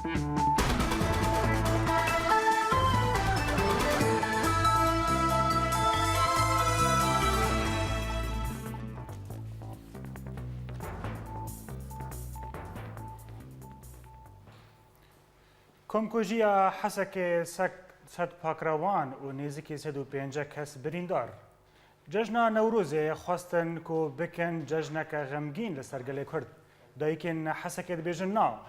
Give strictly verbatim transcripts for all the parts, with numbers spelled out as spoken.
Komkujiya Hesekê sek sed pakrewan û nêzîkî sed û pêncî kes birîndar. Cejna Newrozê xwestin ku bikin cejneke xemgîn li ser gelê Kurd. Dayikên Hesekê dibêjin na.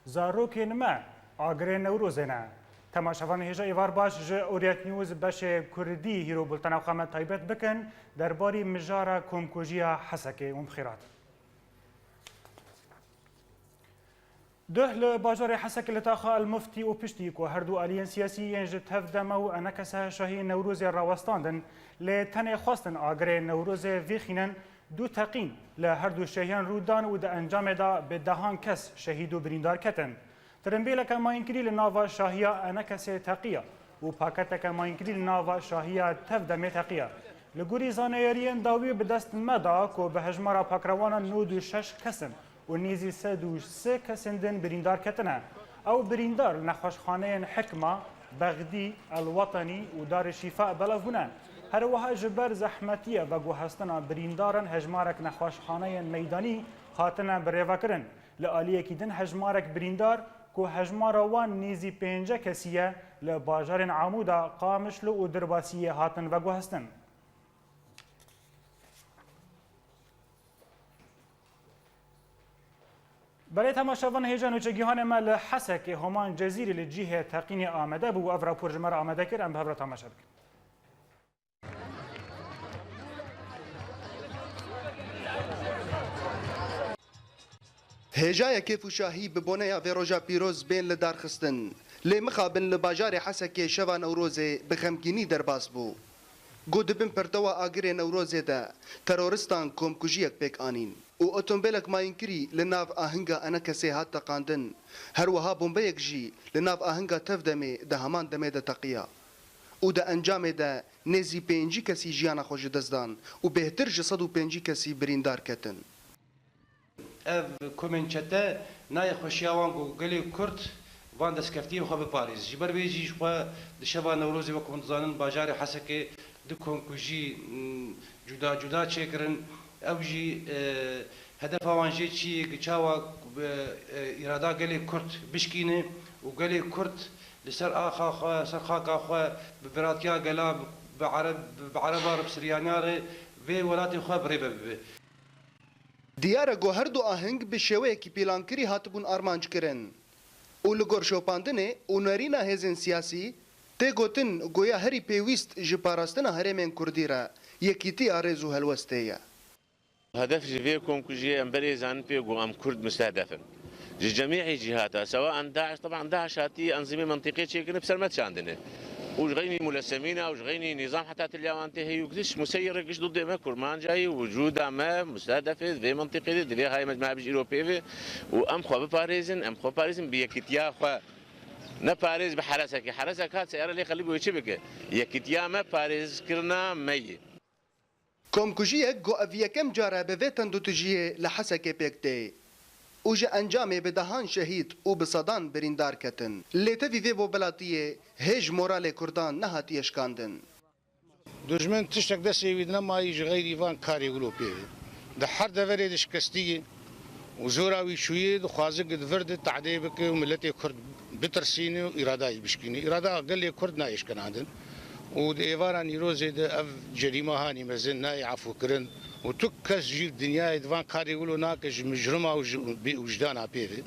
Zarokên me agirê Newrozê ne. Temaşevanên hêja êvar baş, ji Orient News beşê Kurdî hîro bultena xwe me taybet bikin derbarî mijara komkujiya Hesekê. Hûn bi xêr hatin. Duh li bajarê Hesekê li taxa El Muftî û piştî ku her du aliyên siyasî yên ji Tevdeme û Enekese şahî Newrozê rawestandin, lê tenê xwestin agirê Newrozê vêxînin, du teqîn li her du şahiyan rû dan û di encamê de bi dehan kes şehîd û birîndar ketin. Tirimbêleke mayînkirî li nava şahiya Enekesê teqiya û paketeke mayînkirî li nava şahiya Tevdemê teqiya. Li gorî zanayariyên dawî bi dest me da ku bi hejmara pakrewanan nod û şeş kes in û nêzî sed û sê kesên din birîndar ketine. Ew birîndar li nexweşxaneyên Hikma, Bexdî, El Wetenî û Darê Şîfa belav bûne. Her wiha ji ber zehmetiya veguhestina birîndaran hejmarek nexweşxaneyên meydanî hatine birêvekirin. Li aliyekî din hejmarek birîndar ku hejmara wan nêzî pêncî kesî ye, li bajarên Amûda, Qamişlo û Dirbasiyê hatin veguhestin. Belê temaşevan, hêja nûçegihanê me li Hesekê Homan Cezîrî li cihê teqînê amade bû û ev rapor ji me re amade kir, em bi hev re temaşe bikin. Hêjayê kêf û şahî bi boneya vê roja pîroz bên li dar xistin. Lê mixabin li bajarê Hesekê şeva Newrozê bi xemgînî derbas bû. Got di bin pertewa agirê Newrozê de teroristan komkujiyek pêk anîn û otombêlek mayînkirî li nav ahinga Enekesê hat teqandin. Her wiha bombeyek jî li nav ahinga Tevdemê di heman demê de teqiya û di encamê de nêzî pêncî kesî jiyana xwe ji dest dan û bêhtir ji sed û pêncî kesî birîndar ketin. Ev komên çete nayê xweşiya wan ku gelê Kurd van destkeftiyên xwe biparêz. Ji ber vê jî ji xwe di şeva Newrozê, wek hûn dizanin, bajarê Hesekê du komkujî, m, cuda cuda çêkirin. Ew jî, e, hedefa wan jê çi ye, çawa, e, e, îrada gelê Kurd bişkîne û gelê Kurd li ser axa xwe, ser xaka xwe bi biratiya gela, bi, bi Ereb, bi Ereba re, bi Siryaniya re vê welatê xwe bi rê ve bibe. Diyar e ku her du aheng bi şêweyekî pîlankirî hatibûn armanc kirin û li gor şopandinê û nerîna hêzên siyasî tê gotin ku ya herî pêwîst ji parastina herêmên Kurdî re yekîtiya rêz û helwestê ye. Hedef ji vê komkujiyê em berê zanin pê ku em Kurd mustehdef in. Ji cemî cîhata, sewa en DAIŞ, teban DAIŞ hatî enzîmê mentiqê çêkirin, bi ser me çandine. Û ji xeynî mulesemîna û ji xeynî nîzam heta tiliya wan tê heyû giş, museyirê giş dudê me kurmancayî û wicûda me mustehdefe di vê mentiqê de, divê hayê me ji me bijî îro pê ve û em xwe biparêzin, em xwe parêzin bi yekîtiya xwe. Ne parêz bi heresekê. Heresek hat seyare lê xelî wê çi bike? Yekîtiya me parêzkirina me ye. Komkujiyek ku ev yekem car e bi vê tendûtijiyê li Hesekê pêk tê û ji encamê bi dehan şehîd û bi sedan birîndar ketin. Lê tevî vê bobelatiyê hêj moralê Kurdan nehatiye şikandin. Dujmin tiştek destê wî de nemayî ji xeyrî van karê wilo pê ve. Di her deverê de şikestî ye. û zora wî çûyê dixwazin ku di vir de tehdê bike û miletê Kurd bitirsîne û îradayî bişkîne. Îrada gelê Kurd nayê şkenandin û di êvara nîrozê de ev cerîma hanî mezin nayê efûkirin û tu kes jî dinyayê di van karê wilo nake ji mijrima û ji bêwijdana pê ve.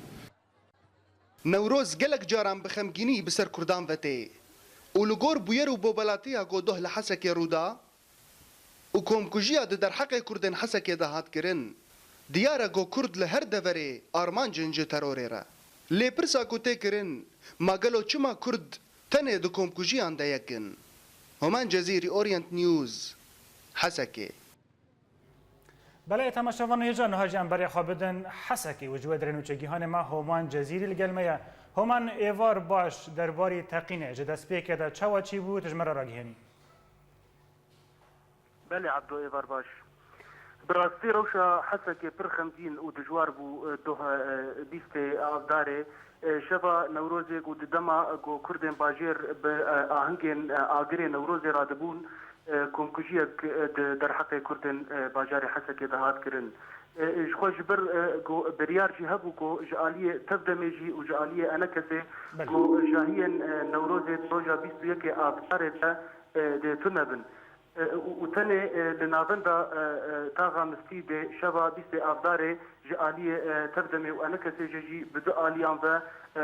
Newroz gelek caran bi xemgînî bi ser Kurdan ve tê û li gor bûyer û bobelatiya ku doh li Hesekê rû da, û komkujiya di derheqê Kurdên Hesekê de hat kirin, diyar e ku Kurd li her deverê armanc in ji terorê re. Lê pirsa ku tê kirin, ma gelo çima Kurd tenê di komkujiyan de yek in? Homan Cezîrî, Orient News, Hesekê. Belê, temaşevan, hêja niha jî em berê xwe bidin Hesekê û ji wê derê nûçegîhanê me Homan Cezîrî li gel me ye. Homan, êvar baş, derbarî teqînê ji destpêkê de çawa çîbû, tu ji me re ragihênî? Belê Ebdo, êvar baş. Bi rastî rewşa Hesekê pir xemgîn û dijwar bû, e, doh, e, bîstê avdarê, E, şeva Newrozê ku di dema ku Kurdên bajêr bi, e, ahingên, e, agirê Newrozê radibûn, e, komkujiyek, e, di derheqê Kurdên, e, bajarê Hesekê de hat kirin. E, ji xwe ji ber, e, ku biryar jî hebû ku ji aliyê Tevdemê jî û ji aliyê Enekesê Belê. ku jahiyên, e, Newrozê di roja bîst û yekê Avdarê de, e, dê tune bin. E, û, û tenê, e, li navenda, e, e, Taxa Mistî dê şeva bîstê Avdarê ji aliyê, e, Tevdemê û Enekesê jî jî bi du aliyan ve, e, e,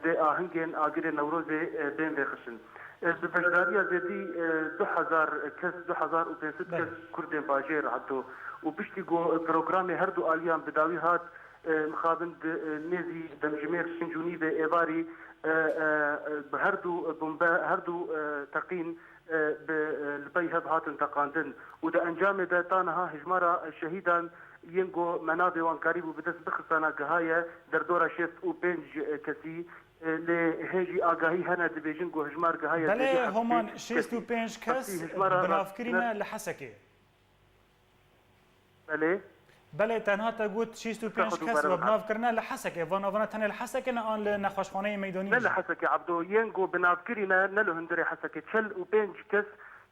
dê ahingên agirê Newrozê, e, bên vêxistin. E, bi beşdariya zêdî, e, du hezar kes, du hezar û pênc sed Belê. kes Kurdên bajêr hato û piştî ku programê her du aliyan bi dawî hat, e, mixabin di, e, nêzî demjimêr pênc û nîvê êvarî, e, e, e, bi her du bombe, her du, e, teqîn, e, bi, e, li pey hev hatin teqandin û di encamê de ta niha hejmara şehîdan yên ku me navê wan karîbû bi dest bixistana gihaye derdora şêst û pênc kesî, e, lê hê jî agahî hene dibêjin ku hejmar gihaye Belê, zêdî heftê Homan, kesî. şêst û pênc kes Heftê hejmara binavkirîne rastîne li Hesekê. Belê. Belê, tenha te got şêst û pênc Sax û kes berem we bi nav kirine li Hesekê. Van navana tenê li Hesekê ne an li nexweşxaneyê meydanî Ne li jî? Hesekê, Ebdo. Yên ku bi nav kirî ne, ne li hundirê Hesekê. Çel û pênc kes,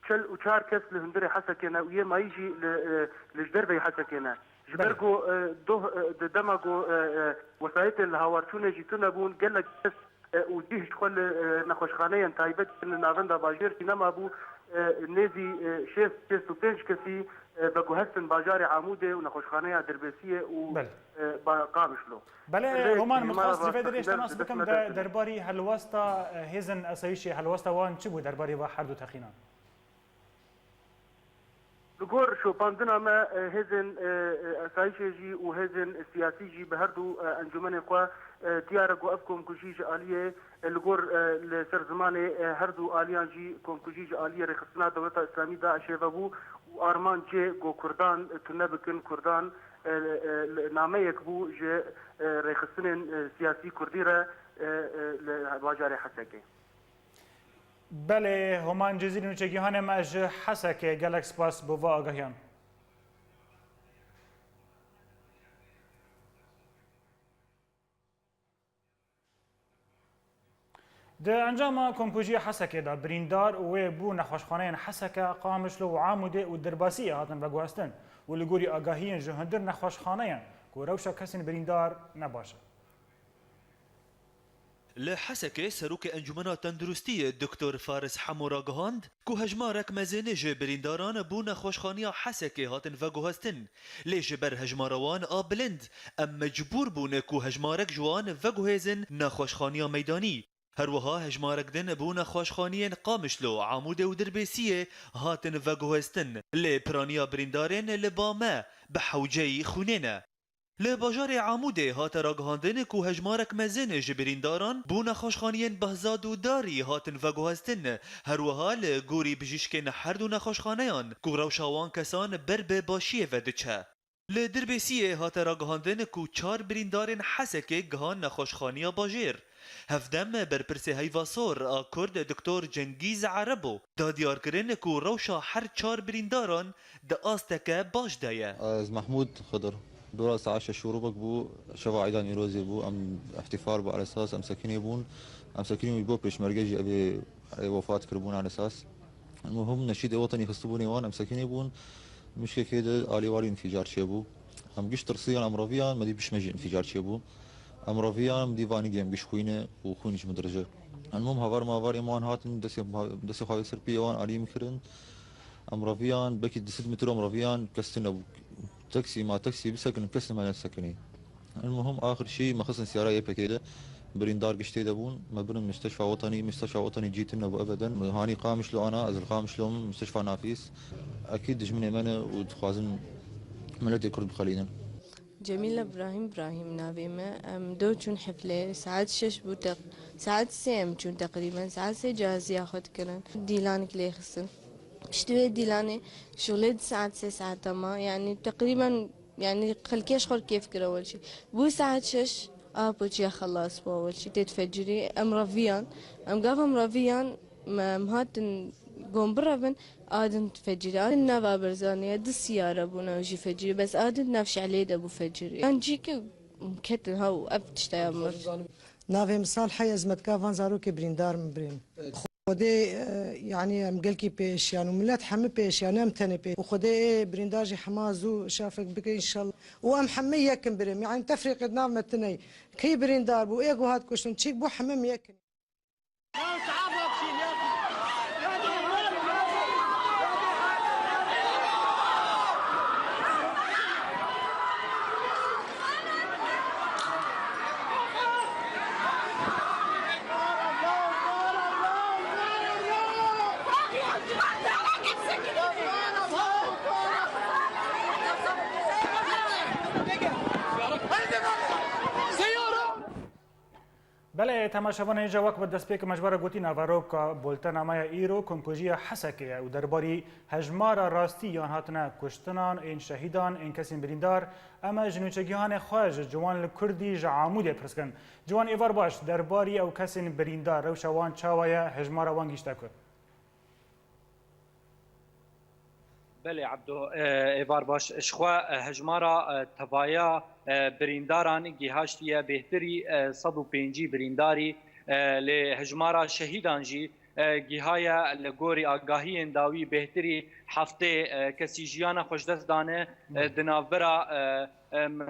çel û çar kes li hundirê Hesekê ne û yê mayî jî li, e, li ji derveyî Hesekê ne. Ji ber Belê. ku, e, doh, e, di dema ku, e, e, wesayîtên li hawarçûnê jî tune bûn, gelek kes e, û cih ji xwe li, e, nexweşxaneyên taybet li navenda bajêr jî nemabû, e, nêzî, e, şêst, şêst û pênc kesî, e, veguhestin bajarê Amûdê û nexweşxaneya Dirbêsiyê û, Belê. e, ba-, Qamişlo. Belê, Rêk Homan, min hejmara xwest ji vê derê ji te nas bikim de derbarî helwesta, e, hêzên asayîşê, helwesta wan çi bû derbarê va her du teqînan? Li gor şopandina me, e, hêzên, e, e, asayîşê jî û hêzên siyasî jî bi her du, e, encûmenên xwe, e, diyar e ku ev komkujî ji aliyê, e, li gor, e, li ser zimanê, e, her du aliyan jî komkujî ji aliyê rêxistina Dewleta Îslamî DAIŞê ve bû û armancê ku Kurdan, e, tune bikin, Kurdan, e, e, li nameyek bû ji, e, rêxistinên, e, siyasî Kurdî re, e, e, li bajarê Hesekê. Belê, Homan Cezîrî nûçegihanê me ji Hesekê, gelek spas bo va agahiyan. Di encama komkujiya Hesekê de birîndar û wê bû nexweşxaneyên Heseke, Qamişlo û Amûdê û Dirbasiyê hatin veguhestin û li gorî agahiyên ji hundir nexweşxaneyan ku rewşa kesên birîndar ne baş e. Li Hesekê Serokê Encûmena Tenduristiyê Doktor Faris Hemo ragihand ku hejmarek mezin ji birîndaran bo nexweşxaniya Hesekê hatin veguhestin, lê ji ber hejmara wan a bilind, em mecbûr bûne ku hejmarek ji wan veguhêzin nexweşxaniya meydanî. Her wiha hejmarek din bo nexweşxaniyên Qamişlo, Amûdê û Dirbêsiyê hatin veguhestin, lê piraniya birîndarên li ba me bi hewceyî xwînê ne. Li bajarê Amûdê hate ragihandin ku hejmarek mezin ji birîndaran bo nexweşxaniyên Behzad û Darî hatin veguhestin. Her wiha li gorî bijîşkên her du nexweşxaneyan ku rewşa wan kesan ber bi başiyê ve diçe. Li Dirbêsiyê hate ragihandin ku çar birîndarên Hesekê gihan nexweşxaniya bajêr. Hevdem berpirsê Heyva Sor a Kurd Doktor Cengîz Erebo da diyarkirin ku rewşa her çar birîndaran di asteke baş de ye. Ez Mehmûd Xidir. Dora saet şeş û rubek bû, şeva Îdan Îrozê bû. Em îhtîfal bû, elesas em sekinê bûn. Em sekinê bûn bo pêşmerge jî evê, evê wefat kiribûn elesas. Muhim neşîdê wetenî xistibûnê wan, em sekinê bûn. Mişkekê de alî walî înfîcar çêbû. Em giş tirsiyan, em reviyan, me dî pişme jî înfîcar çêbû. Em reviyan, em dî vanî em giş xwîne û xwîn ji min dirije. Em mum havar mavarê wan hatin, destê, destê xwe ser piyê wan alî min kirin. Em reviyan, belkî du sed metre em reviyan, kes tune bû. Teksî ma teksî bisekinin, kes nime nesekinî. Elmuhim, axir şî me xistin siyara Y P G de, birîndar giş tê de bûn. Me birin Misteşfa Wetanî, Misteşfa Wetanî cî tune bû ebeden. Hanî Qamişlo ana, ez li Qamişlo min, Misteşfa Nafîs. Ekîd dijminê me ne û dixwazin miletê Kurd bixelînin. Cemîla Brahîm Brahîm navê me. Em do çûn heflê, saet şeş bû teq-, saet sê em çûn teqrîben, saet sê caziya xwe dikirin. Dîlanik lê xistin. Piştî wê dîlanê şûlê di saet sê saeta ma, yanî teqrîben, yanî xelkê ji xwe kêf kire welçî. Bû saet şeş, a poçiya xelas bû welçî tê difecirî. Em reviyan, em gav em reviyan, em hatin gon birevin, a din difecirî. A din nava Berzanê ye, du siyare bûne jî fecirî, bes a din nav şelê de bû fecirî. Yan cî ki ketin ha û ev tişta ya mir. Navê min Salih e, ez me dika van zarokê birîndar min birêm. Xwedê, e, yanî em gelkî pêşiyan û millet hemî pêşiyan, ne em tenê pê. Û Xwedê ê birîndar jî hema zû şafek bike înşallah. Û em hemî yekin birêm. Yanî tefrîqê di nav me tune ye. Kî birîndar bû, ê ku hat kuştin, çîk bû, hemî em yekin. Belê, temaşevanên hêja, wek bi destpêkê me ji we re gotî, naveroka boltena me ya îro, komkujiya Hesekê ye û derbarî hejmara rastî yan hatine kuştinan, ên şehîdan, ên kesên birîndar, em e ji nûçegihanê xwe, ji ciwan li Kurdî ji Amûdê pirs kirin. Ciwan, êvar baş, derbarî ew kesên birîndar, rewşa wan çawa ye, hejmara wan gihîşte ku? Belê Ebdo, e, êvar baş. Ji xwe, e, hejmara, e, tevaya, e, birîndaran gihaştiye bêhtirî, e, sed û pêncî birîndarî, e, lê hejmara şehîdan jî, e, gihaye li gorî agahiyên dawî bêhtirî heftê, e, kesî jiyana xwe ji dest dane, e, di navbera, e, em, e,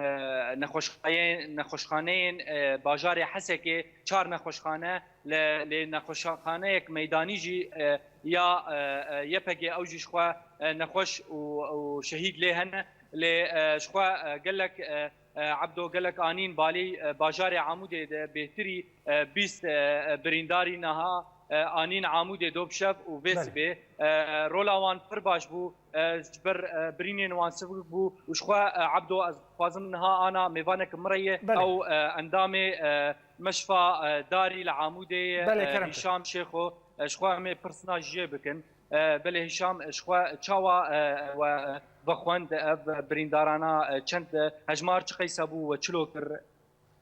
nexweşxayên-, nexweşxaneyên, e, bajarê Hesekê, çar nexweşxane, li, lê nexweşxaneyek meydanî jî, e, ya, e, e, Y P G, ew jî ji xwe, e, nexweş û, û şehîd lê hene. Lê, e, ji xwe, e, gelek, e, e, Ebdo, gelek anîn balî, e, bajarê Amûdê de bêhtirî, e, bîst, e, e, birîndarî niha, e, anîn Amûdê do bi şev û vê Belê. sibê, e, rola wan pir baş bû, e, ji ber, e, birînên wan sivik bû û ji xwe, e, Ebdo, ez dixwazim niha ana mêvanek min re ye, Belê. ew, e, endamê, e, Meşfa, e, Darî li Amûdê ye, Belê, e, kerem kir. Hîşam Şêxo, e, ji xwe em ê pirsina jê bikin. E, belê Hîşam, e, ji xwe çawa, e, we, e, vexwend ev birîndarana, e, çend, e, hejmar çi qeyse bû we çilo kir?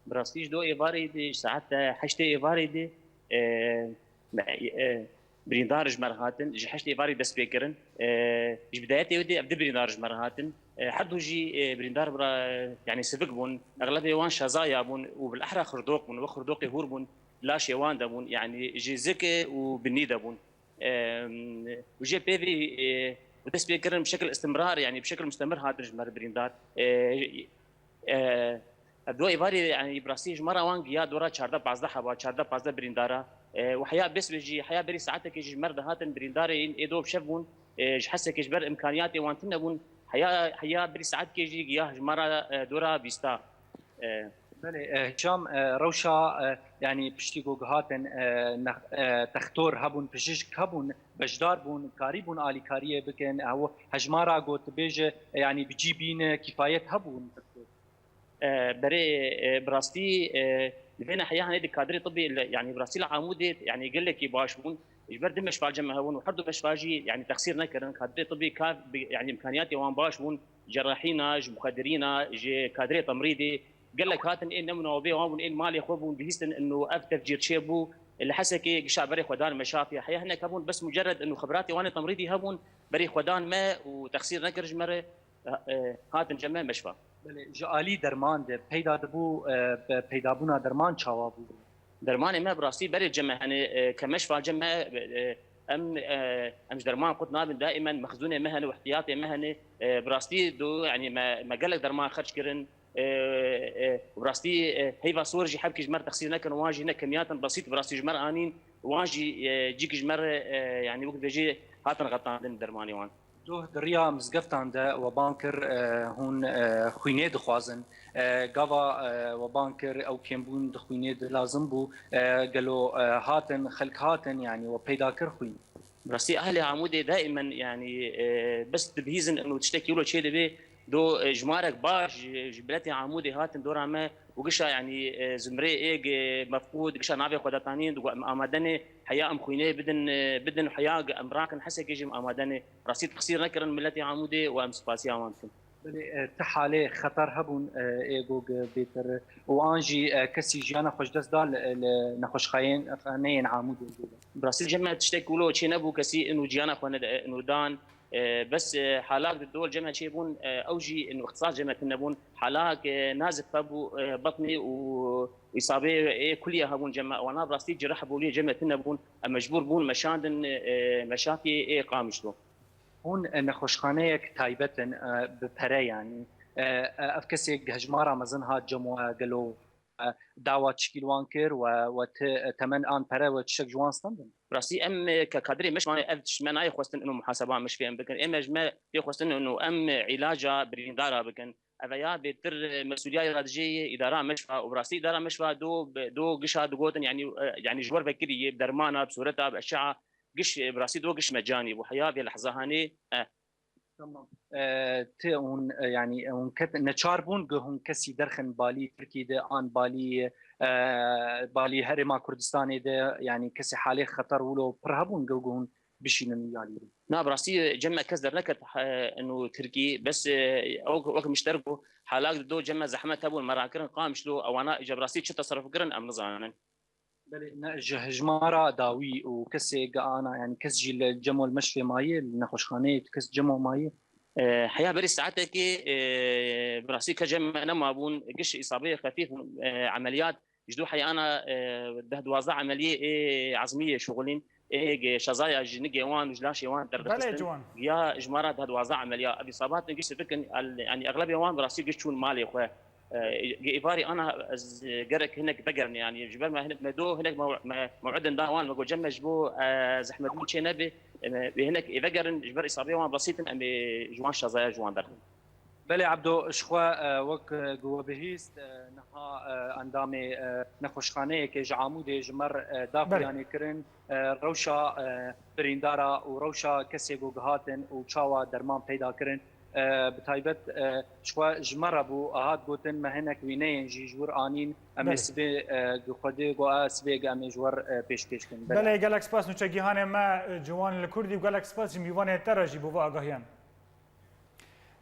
Bi rastî ji do êvarê de, ji saet heştê êvarê de, e, me, e, birîndar ji me re hatin, ji heştê êvarê dest pê kirin. E, ji bidayetê wê de ev du birîndar ji me re hatin. E, her du jî, e, birîndar bira, e, yanî sivik bûn. Exlebê wan şezaya bûn û bilehra xirdoq bûn, wek xirdoqê hûr bûn, laşê wan de bûn, yanî ji zik û binî de bûn. E, û jê pê vî, e, û dest pê kirin bi şekil istimrar, yanî bi şekil mustemir hatin ji me re birîndar. E, e, ev do êvarê, yanî bi rastî ji me re wan giya dora çardeh pazdeh heba, çardeh pazdeh birîndara. E, û heya bes ve jî, heya berî saetekê jî ji me re dihatin birîndarên ê do bi şev bûn. E, ji Hesekê ji ber imkaniyatê wan tune bûn. Heya, heya berî saetkê jî giya ji me re, e, dora bîsta. E, Belê, e, Hişam, e, rewşa, e, yanî piştî ku hatin, e, nex-, e, textor hebûn, pijişk hebûn, beşdar bûn, karîbûn alîkariyê bikin, ew hejmara ku tu bêje, e, yanî bi cî bîne, kîfayet hebûn. E, berê, e, bi rastî, e, li vê nahiyê hanê di kadrê tibî li, yanî bi rastî li Amûdê, yanî gelekî baş bûn. Ji ber du meşfa cem hebûn û her du meşfa jî, yanî texsîr nekirin. Kadrê tibî kar, bi, yanî imkaniyatê wan baş bûn. Cerahîna, ji muxedirîna, ji kadrê temrîdê. Gelek hatin ên nemûna û bê wan bûn, ên malê xwe bûn, bihîstin ino ev tefcîr çêbû. Li Hesekê gişa berê xwe dan meşafê. Heya hinek hebûn, bes mucerred ino xibratê wan ê temrîdî hebûn, berê xwe dan me û texsîr nekir ji me re. E, e, hatin cem me meşfa. Belê, ji alî derman de peyda dibû, e, pe-, peydabûna derman çawa bû? Dermanê me bi rastî berê cem me hene, e, ke meşfa cem me, e, em, e, em ji derman qut nabin, daîmen mexzûnê me hene û ihtiyatê me hene. E, bi rastî do, yanî me, me gelek derman xerc kirin. E, e, bi rastî, e, heyva sor jî hebkî ji me re texsîr nekin, wan jî ne kemiyatin besît bi rastî ji me re anîn, wan jî, e, cîk ji me re, e, yanî wek dibêjî hatin xetandin dermanê wan. Doh di riya mizgeftan de we bang kir, e, hûn, e, xwînê dixwazin. E, gava, e, we bang kir ew kêmbûn di xwînê de lazim bû. E, gelo, e, hatin, xelk hatin, yanî we peyda kir xwîn? Bi rastî ehlê Amûdê daîmen, yanî, e, bes dibihîzin û tiştekî wilo çê dibe, do, e, jimarek baş ji, ji miletê Amûdê hatin dora me û gişa, yanî, e, zimrê êg, e, mefqûd, gişa navê xwe datanîn, digo em amade ne, heya em xwînê bidin, e, bidin, heya em rakin Hesekê jî em amade ne. Rastî texsîr nekirin miletê Amûdê û em spasiya wan dikin. Belê, e, ti halê xeter hebûn, e, ê go ge bêtir û an jî, e, kesî jiyana xwe ji dest da li, li nexweşxayên, xaneyên Amûdê. Bi rastî cem me tiştek wilo çê nebû, kesî ino ciyana xwe nede, ino dan. E, bes, e, halak di dol cem me çêbûn, e, ew jî inu ixtisas cem me tune bûn. Halak, e, nazif hebû, e, betnê û îsabê ê kuliye hebûn cem me. Wana bi rastî cireh boliyê cem me tune bûn. Em mecbûr bûn meşandin, e, meşakê ê Qamişlo. Hûn, e, nexweşxaneyek taybet in, e, bi pere, yanî, e, e, ev kesê hejmara mezin hat cem we, gelo, e, dawa çikî li wan kir we, we ti, e, temen an pere we tiştek ji wan stendin? Rastî em, e, ke kadirê meşvanê ev tişt me nayê xwestin ino muhaseba meşvê em bikin. Ê me ji me pê xwestin ino em, e, îlaca birîndara bikin. Eve ya bêtir, e, mesûliya ya dijê îdara meşva û bi rastî îdara meşva do, do gişa digotin, yanî, e, yanî ji wer vekirî yê bi dermana, bi sureta, bi eşe'a, giş, e, bi rastî do giş mecanî bû. Heya vê lehza hanê, e. Tamam. E, ti hûn, e, yanî, e, hûn ket neçar bûn, gi hûn kesî derxin balî Tirkî de an balî, e, balî Herêma Kurdistanê de, yanî kesê halê xeter wilo pir hebûn, gi hûn bişînin û yalî bin? Na, bi rastî cem me kes derneket, e, ino Tirkî, bes, e, ew wek min ji te re got, halak di do cem me zehmet hebûn, me rakirin Qamişlo, ewana îca bi rastî çi teserruf kirin, em nizanin. Belê, ne, ji hejmara dawî û kesê gi ana, yanî kes jî li cemo li meşvê maye, li nexweşxaneyê tu kes cemo maye? E, heya berî saetekê, e, bi rastî ke cem me nemabûn, giş îsabeyê xefîf, e, emeliyat, ji dû heyana, e, deh duwazdeh emeliyê ê ezmiyê şixulîn, ê ge şezaya ji nigê wan û ji laşê wan Belê, derdixistin. Ciwan. Ya ji me re deh duwazdeh emeliya. Ev îsabat giş bikin, el-, yanî exlebê wan bi rastî giş çûn malê xwe. E, ge îvarî ana ez gerek hinek vegerin, yanî ji ber me hinek me do, hinek me, me mew'idin da wan, me got cem me ji bo, e, zehmetbûn çê nebe, e, me, wê hinek ê vegerin, ji ber îsabê wan besîtin, em ê ji wan şezaya ji wan derxin. Belê Ebdo, ji xwe, e, wek, e, ku we bihîst, e, niha, e, endamê, e, nexweşxaneyekê ji Amûdê ji me re, e, daxuyanî kirin, e, rewşa, e, birîndara û rewşa kesê ku gihatin û çawa derman peyda kirin. E, bi taybet, e, ji xwe ji me re bû, hat gotin, me hinek wîneyên jî ji wir anîn, em ê Belê. sibê, e, gi Xwedê got, e, sibê gi em ê ji wer, e, pêşkêş kin. Belê. Belê, gelek spas nûçegihanê me, e, Ciwan li Kurdî û gelek spas ji mîvanê te re jî bo va agahiyan.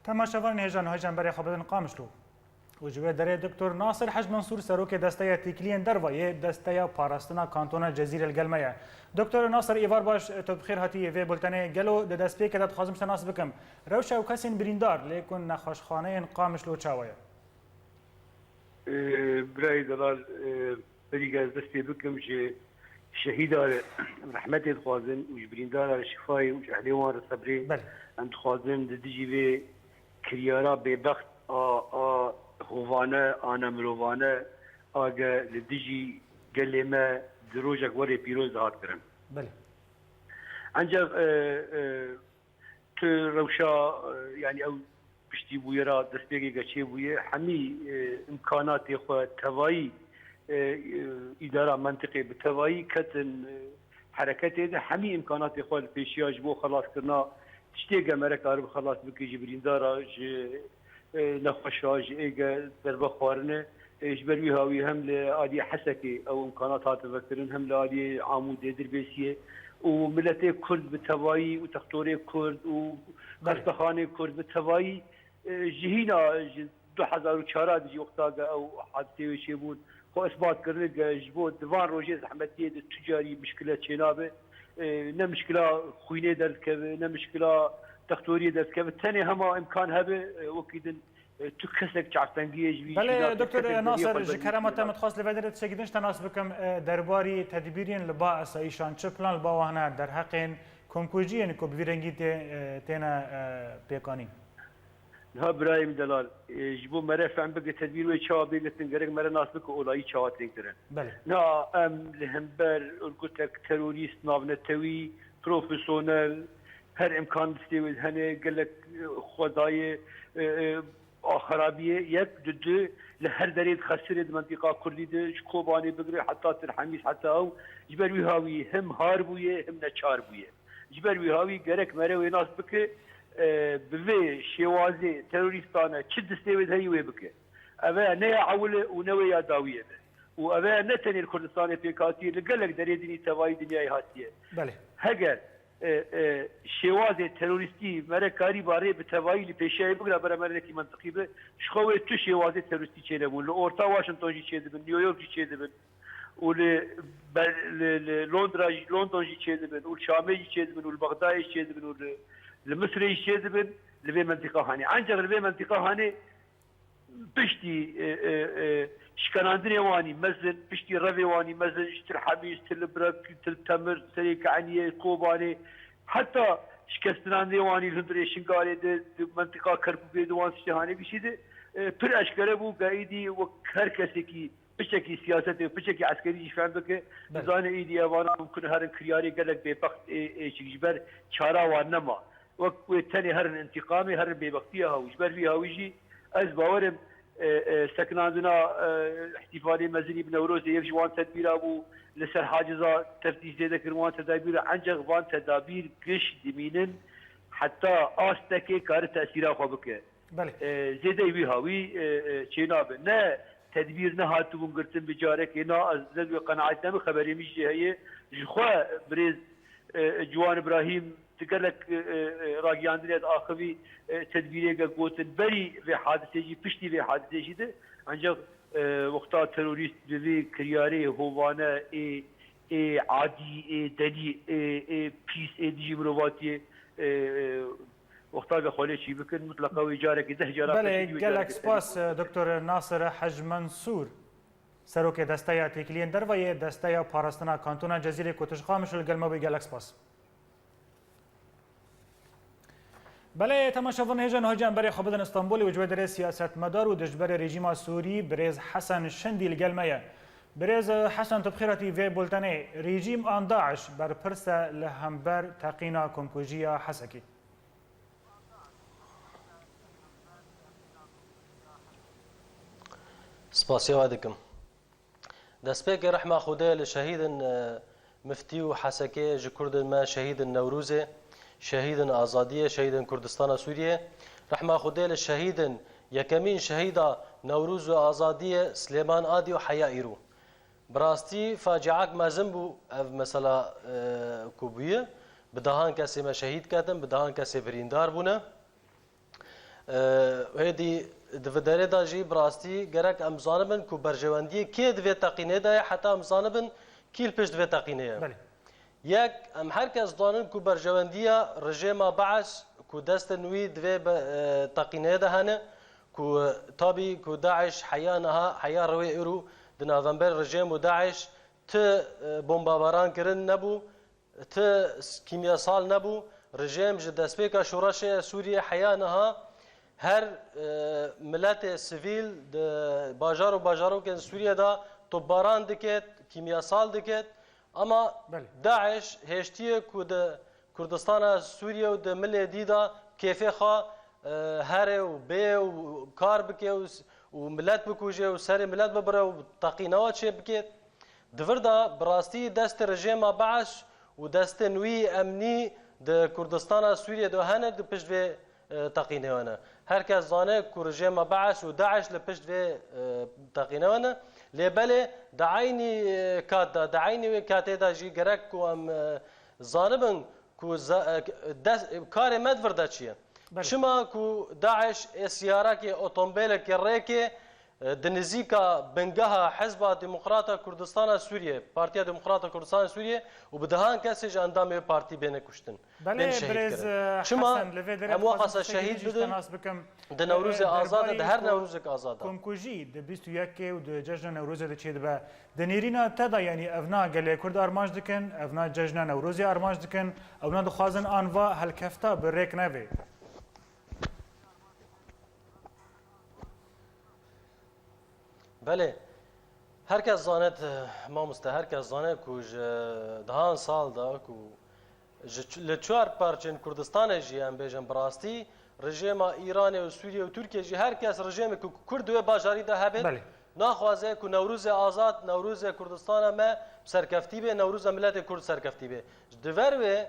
Temaşevanên hêja niha jî em berê xwe bidin Qamişlo. Û ji wê derê Doktor Nasir Hec Mensûr, serokê Desteya Têkiliyên Derve yê Desteya Parastina Kantona Cezîrê li gel me ye. Doktor Nasir, êvar baş, tu bi xêr hatî vê bultenê. Gelo di destpêkê de dixwazim ji te nas bikim. Rewşa ew kesên birîndar lê ku nexweşxaneyên Qamişlo çawa ye? Ee, Birayê delal, e, berî ez destê bikim ji şehîda re rehmetê dixwazin û ji birîndara re şifayê û ji ehlê wan re sebrê. Belê. Em dixwazin di dijî vê kiryara bêbext a, a hovane, a nemirovane, a ge li dijî gelê me di rojek werê pîroz de hat kirin. Belê. Ancak, e, e, tu rewşa, e, yanî ew piştî bûye ra destpêkê geçê bûye, hemî, e, imkanatê xwe tevayî, e, e, îdara mentiqê bi tevayî ketin, e, hereketê de, hemî imkanatê xwe li pêşiya ji bo xelaskirina tiştê ge mere karibe xelas bike ji birîndara, ji, e, nexweşa, ji êge derbe xwarine. E, ji ber wî hawî hem li aliyê Hesekê ew imkanat hate vekirin, hem li aliyê Amûdê, Dirbêsiyê û miletê Kurd bi tevayî û textorê Kurd û Belê. xestexanê Kurd bi tevayî, e, ji hîna, ji du hezar û çar de jî wexta ge ew hadisê wê çêbûn, xwe isbat kirine ge ji bo di van rojê zehmetiyê de tu carî mişkile çênabe. E, ne mişkila xwînê derdikeve, ne mişkila textoriyê derdikeve. Tenê hema imkan hebe, e, wekî din, e, tu kesek çavtengiyê ji vî Belê, jîna Doktor pêşketin Nasir, ji kerema te min dixwast li vê derê tiştekî din ji te nas bikim, e, derbarî tedbîrên li ba esayîşan, çi plan li ba wan hene derheqên komkujiyên ku bi vî rengî tê, e, têne, e, pêkanîn? Niha birayê min delal, e, ji bo mere fehm bike tedbîr wê çawa bê girtin, gerek mere nas bike olayî çawa tên kirin. Belê. Niha em li hember urgutek terorîst, navnetewî, profesyonel, her imkan distê wê hene, gelek, e, xwedayê, e, e, a xerabiyê, yek, du, du, li her derê di Xesirê, di mentiqa Kurdî de, ji Kobanê bigire heta Tirhemîs, heta ew, ji ber wî hawî him har bûye, him neçar bûye. Ji ber wî hawî gerek mere wê nas bike, e, bi vê şêwazê terorîstane çi distê wê de heyî wê bike. Eve ne ya ewil e û ne wê ya dawiyê be. Û eve ne tenê li Kurdistanê pêk hatiye, li gelek derê dinî tevayî dinyayê hatiye. Belê. Heger, e, e, şêwazê terorîstî mere karîba rê bi tevayî li pêşiyayê bigira bera mere nekî mentiqî bi, ji xwe wê tu şêwazê terorîstî çênebûn. Li orta Washington jî çêdibin, New York jî çêdibin. Û li Ber-, li, li Londra jî, London jî çêdibin, û li Şamê jî çêdibin, û li Bexdayê jî çêdibin, û li, Li Misirê jî çêdibin, li vê mentiqa hanê. Enceq li vê mentiqa hanê piştî, e, e, e, şikanandinê wanî mezin, piştî revê wanî mezin, ji Til Hemî, ji Til Brek, Til Temir, Serê Ke'niyê, Kobanê, heta şikestinandinê wanî li hundirê Şingalê de, di mentiqa Kerkûkê de, wan tiştê hanê bişî de, e, pir eşkere bû, ge îdî wek her kesekî piçekî siyasetê û piçekî eskerî jî fehm bike, Belê. dizane îdî evana mumkin herin kiryarê gelek bêbext ê, ê çik ji ber çara wan nema. Wek wê tenê herin întîqamê, herin bêbextiya hawî. Ji ber vî hawî jî ez bawerim, e, e, sekinandina, e, îhtîfalê mezinî bi Newrozê yek ji wan tedbîra bû, li ser haciza teftîş zêde kirin wan tedabîra, enceq van tedabîr giş dimînin heta astekê kare tesîra xwe bike. Belê. E, zêdeyî wî hawî, e, e, çênabe. Ne tedbîr nehatibûn girtin bi carekê, na ez ne wê qenaet ne min, xeberê min jî heye. Ji xwe birêz, e, Ciwan Îbrahîm di gelek, e, e, e, ragiyandinê de axivî, e, tedbîrê ge gotin. Berî vê hadisê jî, piştî vê hadisê jî de, ancak, e, wexta terorîst bi vê kiryarê hovane ê, ê adî, ê delî, ê, ê pîs, ê dijî mirovatiyê, e, e, wexta ve xwelê çî bikin, mutleqa wê carekê, deh cara Belê, pêşî wê gelek carekê spas, serî. Doktor Nasir Hec Mensûr, serokê Desteya Têkiliyên Derve yê Desteya Parastina Kantona Cezîrê ku tiştê qamiş li gel me bû, gelek spas. Belê, temaşevan hêja niha cem berê xwe bidin Stenbolê û ji wê derê siyasetmedar û dijberê rejîma Sûrî birêz Hesen Şindî li gel me ye. Birêz Hesen, tu bi xêr hatî vê bultenê. Rejîm an DAIŞ berpirs e li hember teqîna komkujiya Hesekê? Spasiya we dikim. Destpêkê rehma Xwedê li şehîdin, e, Miftî û Hesekê, ji kurdên me şehîdin Newrûzê, şehîdin azadiyê, şehîdin Kurdistana Sûriyê. Rehma Xwedê li şehîdin, yekemîn şehîda Newrûz û azadiyê Silêman Adî û heya îro. Bi rastî faciak mezin bû ev mesela, e, ku bûye. Bi dehan kesê me şehîd ketin, bi dehan kesê birîndar bûne. E, hêdî di vê derê de jî bi rastî gerek em zanibin ku berjewendiyê kê di vê teqînê de ye, heta em zanibin kî li pişt vê teqînê ye. Belê. Yek, em her kes zanin ku berjewendiya rejêma Be'es ku destên wî di vê be-, e, teqînê de hene, ku, e, tabî ku DAIŞ heya niha, heya rewê îro di navembêr rejêm û DAIŞ ti, e, bombabaran kirin nebû, ti s-, kîmyasal nebû. Rejêm ji destpêka şoreşê Sûriyê heya niha her, e, miletê sivîl di bajar û bajarokên Sûriyê de topbaran diket, kîmyasal diket. Ama Belê. DAIŞ hêştiye ku di Kurdistana Sûriyê û di milê dî de kêfê xwe, e, here û bê û kar bike û s-, û milet bikuje û serê milet bibire û teqînewa çê bike. Di vir de bi rastî destê rejêma Be'es û destên wî emnî di Kurdistana Sûriyê de hene, di pişt vê, e, teqînê hene. Her kes zane ku rejêma Be'es û DAIŞ li pişt vê, e, teqînê hene. Lê belê di eynî, e, kat de, di eynî wê katê de jî gerek ku em, e, zanibin ku za-, e, des-, karê me di vir de çi ye? Belê. Çima ku DAIŞ ê siyarekê, otombêlekê, rêkê, e, di nizîka bingeha Hizba Demokrata Kurdistana Sûriyê, Partiya Demokrata Kurdistana Sûriyê û bi dehan kesê ji endamê wê partî bêne kuştin, Belê, bêne şehîd birêz, kirin. e, Çima Hesen, li vê derê em dixwazim weqasa tiştekî şehîd din jî ji te bidin nas bikim. Di E, Newrozê e, azad de, derbarê di her ku Newrozek azad de. komkujî di bîst û yekê û di cejna Newrozê de çêdibe. Di nêrîna te de, yanî evna gelê Kurd armanc dikin, evna cejna Newrozê armanc dikin, ewna dixwazin an va helkefta bi rêk nevê. Belê. Her kes zane, mamoste, her kes zane ku ji dehan sal de ku ji ç-, li çar parçên Kurdistanê jî, em bêjin bi rastî, rejêma Îranê û Sûriye û Tirkiye jî, her kes rejêmê ku Kurd di wê bajarî de hebe, Belê. naxwaze ku Newrozê azad, Newrozê Kurdistana me bi serkeftî bê, Newroza miletê Kurd serkeftî bê. Ji di ver wê,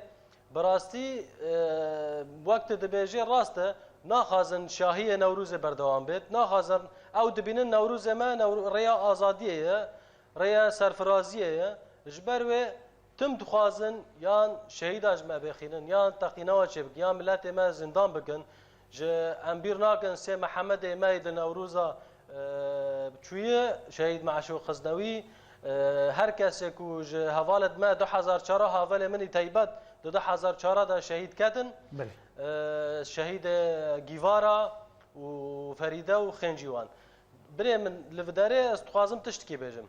Bi rastî, e, wek tu dibêjî rast e, naxwazin şahiyê Newrozê berdewam bêt, naxwazin, ew dibînin Newrozê me Newro-, rêya azadiyê ye, rêya serfiraziyê ye. Ji ber wê tim dixwazin yan şehîda ji me bêxînin, yan teqînewa çêbikin, yan miletê me zindan bikin. Ji em bîr nakin sê Mihemedê me yê di Newroza, e, çûye, şehîd Meşûq Xiznewî, E, her kesê ku ji hevalê me du hezar çar a, hevalê min î teybet di du hezar çar a de şehîd ketin. Belê. E, şehîdê Gîvara û Ferîde û xêncî wan. Birê min, li vê derê ez dixwazim tiştekî bêjim.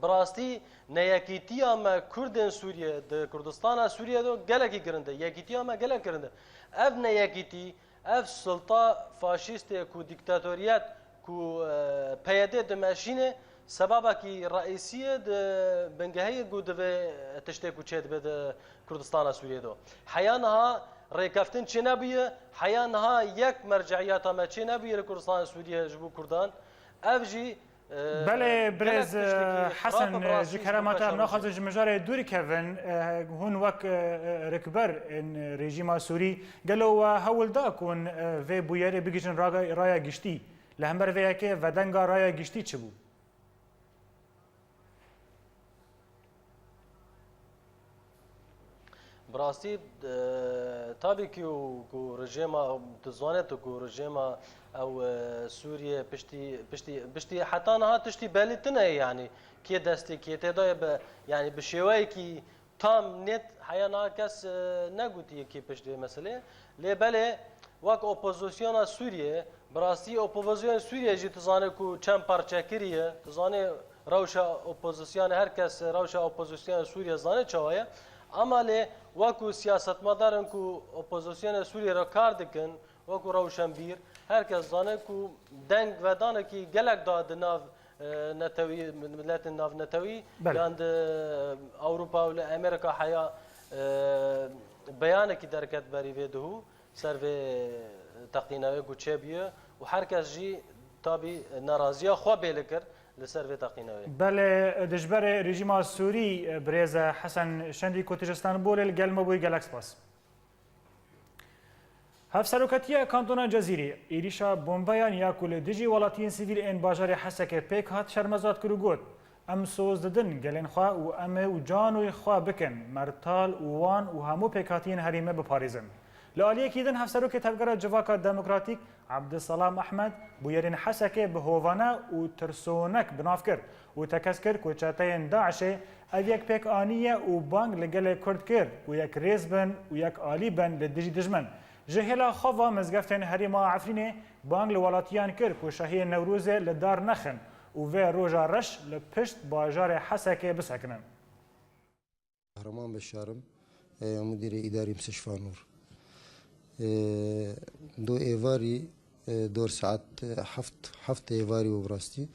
Bi rastî neyekîtiya me Kurdên Sûriyê di Kurdistana Sûriyê de gelekî girin de. Yekîtiya me gelek girin de. Ev neyekîtî, ev sulta faşîstê ku dîktatoriyet ku, e, P Y D dimeşîne, sebabekî reîsî ye di bingehê ku divê tiştê ku çêdibe di Kurdistana Sûriyê de. Heya niha rêkeftin çênebûye, heya niha yek merceiyata me çênebûye li Kurdistana Sûriyê ji bo Kurdan. Ev jî, e, Belê, gelek birêz, tiştekî e, xirab e, Hesen, bi rastî ji bo kerema te em naxwazin ji mijarê dûrî kevin. E, hûn wek, e, e, rikber in rejîma Sûrî, gelo we hewl da ku hûn, e, vê bûyerê bigihîjin raga-, raya giştî? Li hember vê yekê vedenga raya giştî çi bû? Bi rastî, e, tabî ku, ku rejêma, tu zanê tu ku rejêma ew, e, Sûriyê piştî, piştî, piştî heta niha tiştî belî tune ye, yanî kê destê kê tê daye bi, yanî bi şêweyekî tam net heya niha kes, e, negotiye kê pişt vê meselê. Lê belê wek opozisyona Sûriyê, bi rastî opozisyona Sûriyê jî tu zanê ku çend parçekirî ye, tu zanê rewşa opozisyanê, her kes rewşa opozisyona Sûriyê zane çawa ye. Ama lê wekû siyasetmedarin ku opozisyona Sûriyê re kar dikin, wekû rewşenbîr, her kes zane ku deng vedanekî gelek da di nav, e, netewî, miletên navnetewî, Belê. yan di Ewropa û li Amerîka heya, e, beyanekî derket berî vê duhû ser vê teqînewê ku çêbûye û her kes jî tabî neraziya xwe bêle kir li ser vê teqînewê. Belê, dijberê rejîma Sûrî, birêz Hesen Şendî ku tu ji Stenbolê li gel me bûyî, gelek spas. Hevseroketiya Kantona Cezîrê êrîşa bombeyan ya ku li dijî welatiyên sivîl ên bajarê Hesekê pêk hat şermezar kir û got, Em soz didin gelên xwe û em ê û can û xwe bikin, me li tal û wan û hemû pêkhatiyên herêmê biparêzin. Li aliyekî din Hevserokê Tevgera Civaka Demokratîk Abdulsalam Ahmed bûyerên Hesekê bi hovane û tirsonek bi nav kir û tekez kir ku çeteyên DAIŞê ev yek pêk aniye û bang li gelê Kurd kir ku yekrêz bin û yek alî bin li dijî dijmin. Ji hêla xwe ve mizgeftên herêma Efrînê bang li welatiyan kir ku şahiyên Newrozê li dar nexin û vê roja reş li pişt bajarê Hesekê bisekinin. Kahraman Beşar im, e, Mudirê Îdarî Mistişfa Nûr. E, do êvarî, e, dor saet, e, heft, heft êvarî û bi rastî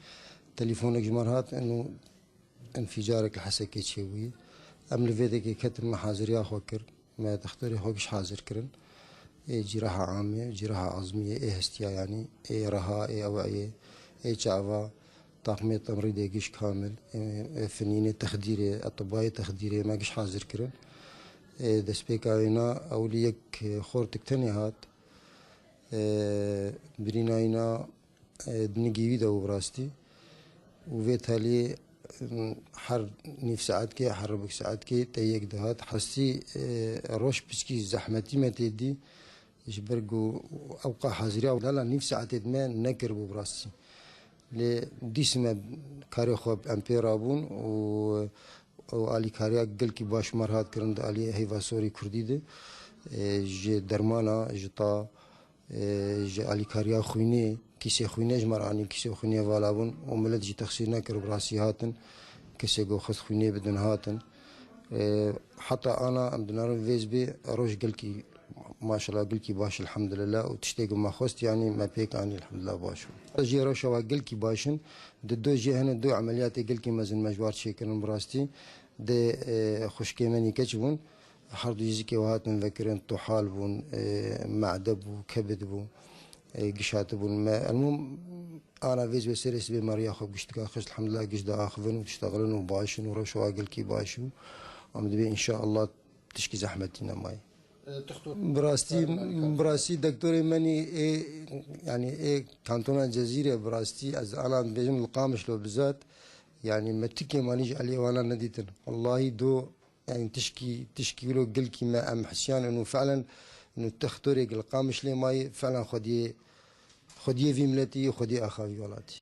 telefonek ji me re hat, eno înfîcarek li Hesekê çêbûyî. Em li vê dekê ketin, me haziriya xwe kir, me dexterê xwe giş hazir kirin. Ê cîraha amê, cîraha azmiyê, ê hestiya yanî, ê reha, ê eweyê, ê çava, Taxmê temrîdê giş kamil, e, e, finînê texdîrê, etibayê texdîrê me giş hazir kirin. E, destpêka wêna ewlî yek, e, xortik tenê hat. E, birîna wîna, e, di nigî wî de bû bi rastî. Û vê talî, m, her nîv saetkê, her ribik saetkê te yek dihat. Hestî, e, roj piçkî zehmetî me tê dî. Ji ber ku ewqa haziriya wela nîv saetê me nekiribû bi rastî. Lê dîs me karê xwe em pê rabûn û, û alîkariya gelkî baş me re hat kirin di alî heyva sorî kurdî de, e, ji dermana, ji ta, e, ji alîkariya xwînê, kîsê xwînê ji me re anîn, kîsê xwînê vala bûn û milet jî texsîr nekir, bi rastî hatin, kesê ku xwest xwînê bidin hatin. E, heta ana em dinarin vêz bê roj gelkî, maşallah, gelkî baş, elhamdulillah, û tiştê ku me xwest, yanî me pêk anî, elhamdulillah, baş bû. Jê rewşa we gelkî baş in, di do jê hene du emeliyatê gelkî mezin me ji war çêkirin, bi rastî, di, e, xwişkê me nîkeç bûn, her du yizikê we hatin vekirin, tuhal bûn, e, mede bû, kebid bû. E, giş hatibûn me. Elmûm, ana vêz wê serê sibê me riya xwe giştika xist, elhamdulillah, giş diaxivin û diştexilin û baş in û rewşa gelkî baş û em dibê, înşaallah, tişkî zehmetî nemayê. E, tixto Bi rastî, bi rastî, doktorê menî ê, yanî ê kantona Cezîrê, bi rastî, ez ana dibêjim li Qamişlo bizat, yanî me tikê manî ji aliyê wana nedîtin. Wallahî do Yanî tişkî, tişkî wilo gilkî me em hisiyan û fi'len û textorê gil Qamişlê mayî fi'len xwediyê, xwediyê vî miletî, xwediyê axa vî welatî.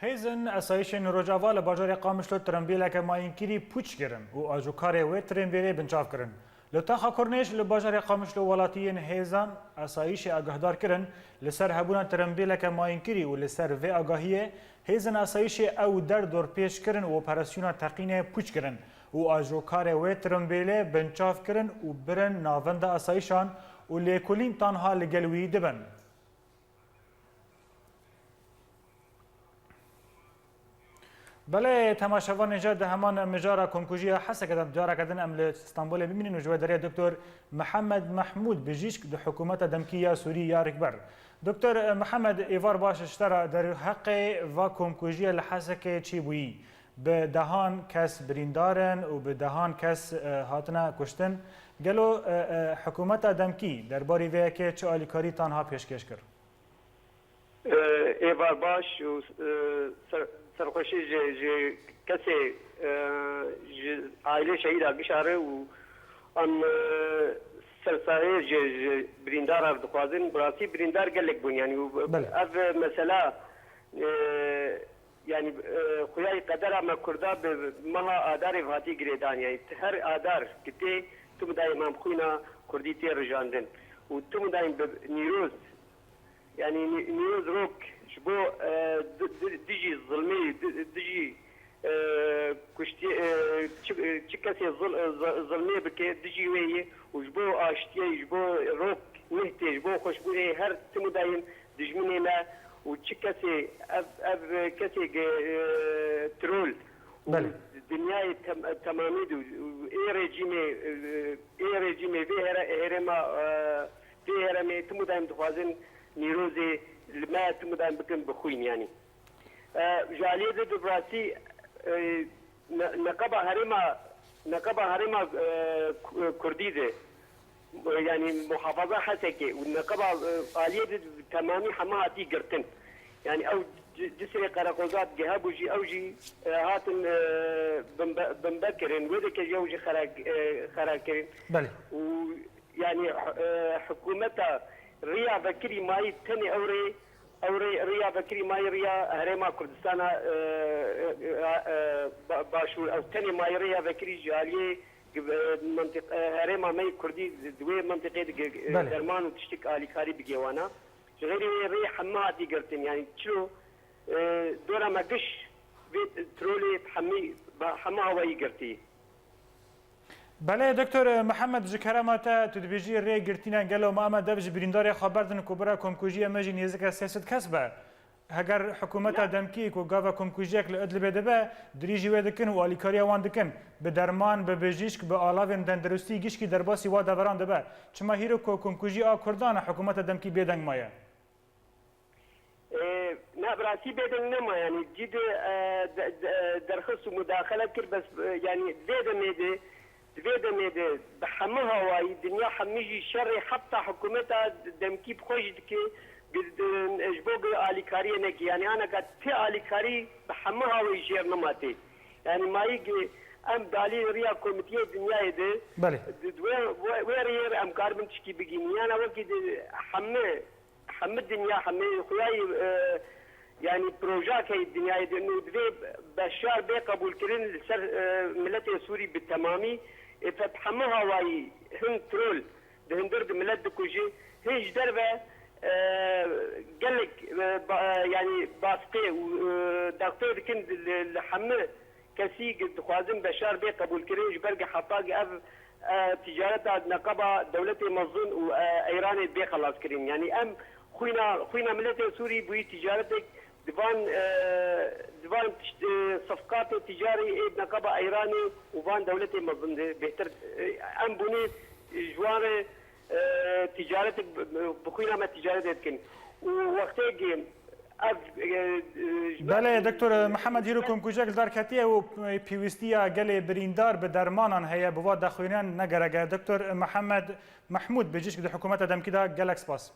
Hêzên esayîşên Rojava li bajarê Qamişlo tirembêleke mayînkirî pûç kirin û ajokarê wê tirembêlê binçav kirin. Li taxa Kurnêş li bajarê Qamişlo welatiyên hêzan esayîşê agahdar kirin li ser hebûna tirembêleke mayînkirî û li ser vê agahiyê hêzên esayîşê ew der dorpêç kirin û operasyona teqînê pûç kirin û ajokarê wê tirembêlê binçav kirin û birin navenda esayîşan û lêkolîn tanha li gel wî dibin. Belê, temaşevanên hêja, di heman mijara komkujiya Hesekê de careke din em li Stenbolê bimînin û ji we derê Doktor Mihemed Mehmûd, bijîşk di hikûmeta demkî ya Sûrî ya rikber. Doktor Mihemed, êvar baş ji te re, derheqê va komkujiyê li Hesekê çi bûyî? Bi dehan kes birîndar in û bi dehan kes, e, hatine kuştin. Gelo, e, e, hikûmeta demkî derbarî vê yekê çi alîkarî tanha pêşkêş kir? Êvar baş û, e, ser-, serxweşî ji, ji kesê, e, ji aîlê şehîda gişa re û an, e, sersayê ji, ji birîndara re dixwazin. Bi rastî birîndar gelek bûn, yanî, û Belê. ev mesela, e, yanî, e, xuyayî qedera me Kurda bi meha Adarê ve hatî girêdan, yanî, her Adar ki tê, tu midayê me xwîna Kurdî tê rijandin û tu midayê bi Nîroz, Yanî nî-, nîroz rok ji bo, e, di-, di-, dijî zilmê, di-, dijî, e, kuştiyê, e, çi, e, çi kesê zil-, e, zi-, zilmê bike, dijî wê yê û ji bo aştiyê, ji bo rok neh tê, ji bo xweşbûnê her tim û dayîn dijminê me û çi kesê ev, ev kesê ge-, e, trol û Belê. dinyayê tem-, temamî de û ê rejîmê, e, ê rejîmê vê here-, herêma, e, vê herêmê tim û dayîn dixwazin Nîrozê li me tu midan bikin bi xwîn, yanî. E, ji aliyê de, de bi rastî, e, ne-, neqeba herêma, neqeba herêma, e, Ku-, Kurdî de, e, yanî muhafaza Hesekê û neqeba, e, aliyê de bi temamî hema hatî girtin. Yanî ew ci-, cisrê qereqoza digihe bû jî, ew jî, e, hatin, e, bimbe-, bimbe kirin. Wê dike jî ew jî xera, e, xera kirin. Belê. Û Yanî, e, hikûmeta riya vekirî mayî tenê ew rê, ew rê, riya vekirî mayî riya Herêma Kurdistana, e, e, e, ba-, Başûr. Ew tenê mayî riya vekirî ji aliyê, e, mentiq-, e, herêma me yê Kurdî di wê mentiqê de, e, Belê. derman û tiştik alîkarî bigê wana. Ji xeyrî wê rê heme hatî girtin. Yanî çilo, e, dora me giş vê trolê hemî, heme awayî girtî. Belê, Doktor Mihemed, ji kerema te, tu dibêjî rê girtîne, gelo ma em dev ji birîndarê xwe berdin ku bira komkujiyê me jî nêzîke sê sed kes be? Heger hikûmeta Ya. demkî ku gava komkujiyek li Idlibê dibe, dirîjî wê dikin û alîkariya wan dikin, bi derman, bi bijîşk, bi alavên tenduristî gişkî derbasî wa deveran dibe. Çima hîro ku komkujî a Kurdan e, hikûmeta demkî bêdeng maye? E, na, bi rastî bêdeng nema, yanî cî de, e, de, de, derxist û mudaxele kir, bes, e, yanî vê demê de, di vê demê de bi hemû hawayî dinya hemî jî şerê heta hikûmeta demkî bi xwe jî dike, gi-, di-, ji bo gi alîkariyê neke. Yanî aneka ti alîkarî bi hemû hawayî jêr nema tê. Yanî mayî gi em dalî riya komîtiyê dinyayê de, Belê. di, di wê, wê, wê rêyê em karibin tişkî bigînin. Yana wekî di hemû hemî dinya, hemî xuyayî, e, yanî projak heyî dinyayê de nû divê beşar bê qebûlkirin li ser, e, miletê Sûrî bi temamî. Ê, pe bi hemû hawayî hin trol di hundir di milet dikuje, hin ji derve, e, gelek, e, ba-, e, yanî baskê û, e, dextê dikin li, li hemî kesî gi dixwazin beşar bê qebûlkirin, ji ber gi heta gi ev, e, ticareta neqeba dewletê mezin û, e, Îranê bê xelaskirin. Yanî em xwîna, xwîna miletê Sûrî bûyî ticaretek di van, e, di van tişt, e, sifqatê ticarî ê neqeba Îranê û van dewletê mezin de bêhtir, e, em bûnê ji wan re, e, ticaretek bi, bi, bi xwîna me ticaretê dikin. Û wextê gi ev, e, e, ji Belê, Doktor Mihemed, hîro komkujek li dar ketiye û pêwîstiya gelê birîndar bi dermanan heye, bi va daxuyaniyên ne gerek e. Doktor Mihemed Mehmûd, bijîşk di hikûmeta demkî de, gelek spas.